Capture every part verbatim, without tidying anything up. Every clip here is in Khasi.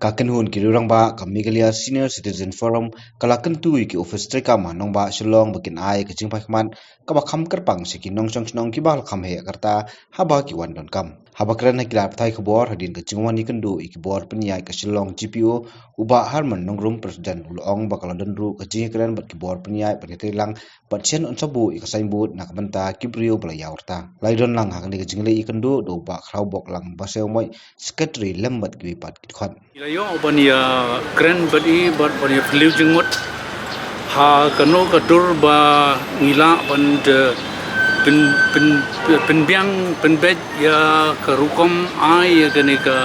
Ka kynhun ki rangbah ka Meghalaya Senior Citizen Forum ka la kyntu ïa ki office treikam ha nongbah Shillong ba kin ai ka jingpynkhmat kaba kham kyrpang sha ki nongshong shnong kiba la kham heh ka rta haba ki wan donkam. Haba kren ha ki lad pathai khubor hadien ka jingwan ïakynduh ïa ki bor pynïaid ka Shillong G P O, u Bah Herman Nongrum, President, u la ong ba ka la don ruh ka jingïakren bad ki bor pynïaid ban ïatreilang bad shen un sa buh ïa ka signboard na ka bynta ki briew ba la ïaw rta. La ïadon lang ha kane ka jingleit ïakynduh da u Bah Khrawboklang Basaiawmoit, Secretary, lem bad kiwei pat ki dkhot. Ngi la ïoh ban ïakren bad i bad ban ïaphylliew jingmut ha kano ka dur ba ngi lah ban da pyn, pyn, pynbiang pynbeit ïa ka rukom ai ïa kane ka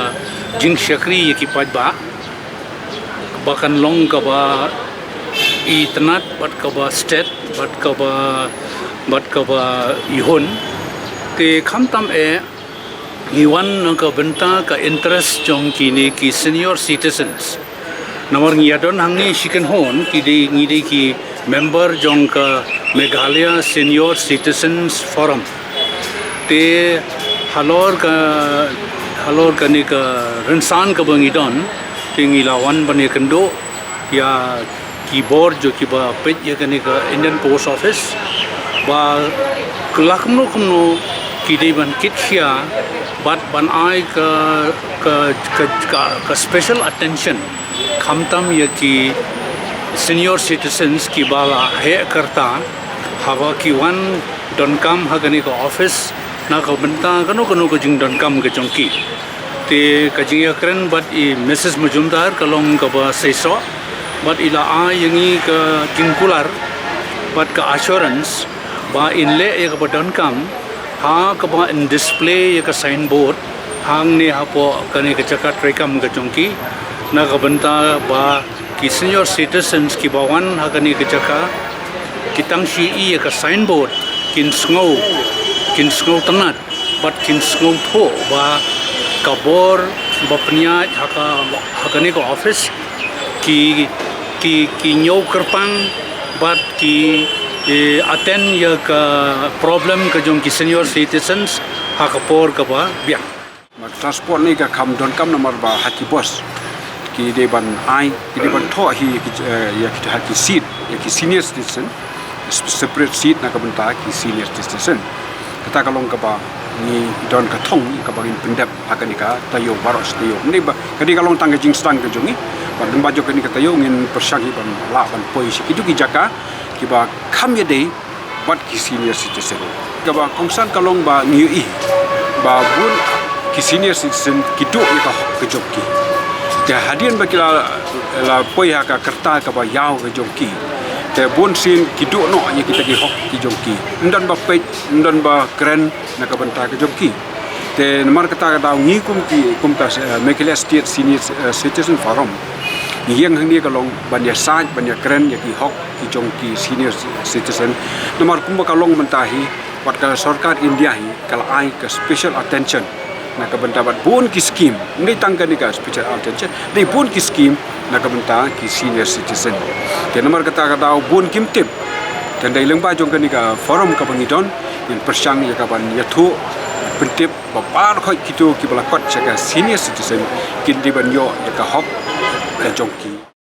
jingshakri ïa ki paidbah ba kan long kaba itynnad bad kaba stet bad kaba, bad kaba ihun. Te khamtam eh ngi wan na ka bynta ka interest jong kine ki senior citizens. Namar ngi ïadon hangne shi kynhun, ki dei, ngi dei ki member jong ka Meghalaya Senior Citizens Forum. Te halor ka, halor kane ka rynsan kaba ngi don, te ngi la wan ban ïakynduh ïa ki bor jong kiba peit ïa kane ka Indian Post Office ba ka la kumno kumno ki dei ban kit khia bad ban ai ka, ka, ka, ka, ka special attention khamtam ïa ki senior citizens kiba la heh ka rta haba ki wan donkam ha kane ka office na ka bynta kano kano ka jingdonkam ka jong ki. Te ka jingïakren bad i Missus Majumdar ka long kaba seisoh bad i la ai ïa ngi ka jingkular bad ka assurance ba in leh ïa kaba donkam ha kaba in display ïa ka signboard hangne hapoh kane ka jaka treikam ka jong ki na ka bynta ba ki senior citizens kiba wan ha kane ka jaka ki tang shu ïohi ïa ka signboard kin sngew, kin sngewtynnad bad kin sngewthuh ba ka bor ba pynïaid ha ka, ha kane ka office ki, ki, ki ñiew kyrpang bad ki, eh, attend ïa ka problem ka jong ki senior citizens ha ka por kaba biang. Ba ka transport ne ka kham donkam namar ba ha ki bus ki dei ban ai, ki dei ban thoh hi ïa ki, eh, ïa ki, ha ki seat ïa ki senior citizen, sp-, separate seat na ka bynta ki senior citizen. Kata ka long kaba ngi don ka thong kaba ngin pyndep ha kane ka taïew baroh shi taïew. Ngi ba, kane ka long tang ka jingsdang ka jong ngi. Bad lyngba jong kane ka taïew ngin pyrshang hi ban lah ban poi sha kito ki jaka kiba kham ïadei bad ki senior citizen. Kaba kongsan ka long ba ngi ïohi ba bun ki senior citizen ki duh ïa ka hok ka jong ki. Te hadien ba ki la, la poi ha ka rta kaba ïaw ka jong ki, te bun sien ki duh noh ïa kita ki hok ki jong ki. Ym don ba peit, ym don ba kren na ka bynta ka jong ki. Te namar kata ka daw ngi kum ki, kum ka, eh, Meghalaya State Senior, eh, Citizen Forum, ngi ïeng hangne ka long ban ïasaid, ban ïakren ïa ki hok ki jong ki senior citizen. Namar kumba ka long mynta hi, wat ka sorkar India hi ka la ai ka special attention na ka bynta bad bun ki scheme. Ym dei tang kane ka special attention, dei bun ki scheme na ka bynta ki senior citizen. Te namar kata ka daw bun kim tip. Te dei lyngba jong kane ka forum kaba ngi don, ngin pyrshang ïa ka ban ïathuh, pyntip ba baroh kito kiba la kot sha ka senior citizen kin dei ban ïoh ïa ka hok ka jong ki.